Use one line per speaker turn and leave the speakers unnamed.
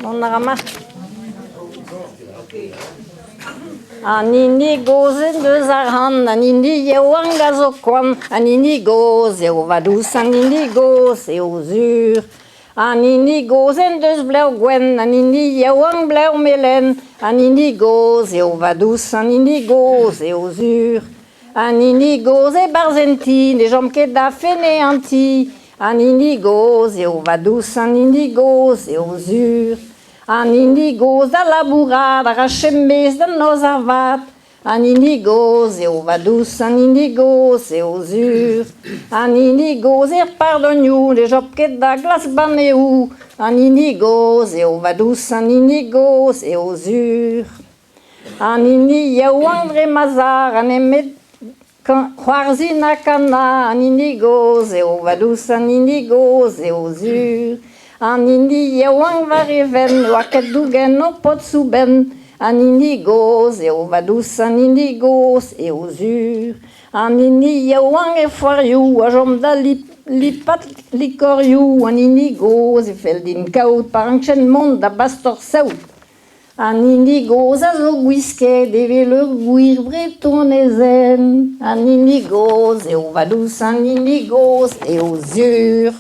Mont a ra mat. An hini gozh en deus arc'hant, an hini yaouank a zo koant, an hini gozh eo va dous, an hini gozh eo sur. An hini gozh en deus blev gwenn, an hini yaouank blev melen, an hini gozh eo va dous, an hini gozh eo sur. An hini gozh e-barzh en ti, ne chom ket da feneantiñ. An hini gozh eo va dous, an hini gozh eo sur. An hini gozh da labourat a ra chemez da noz ar vat. An hini gozh eo va dous, an hini gozh eo sur. An hini gozh er pardonioù ne chom ket da glask banneoù. An hini gozh eo va dous, an hini gozh eo sur. An hini yaouank dre ma 'z a ra nemet c'hoarzhin ha kanañ. An hini gozh eo va dous, an hini gozh eo sur. An hini yaouank war e benn 'oa ket dougen ho paotr soubenn. An hini gozh eo va dous, an hini gozh eo sur. An hini yaouank e foarioù a chom da lipat likorioù. An hini gozh e fell din kaout pa rankjen mont da bastor saout. An hini gozh a zo gwisket evel ur gwir Bretonez-en. An hini gozh eo va dous, an hini gozh eo sur.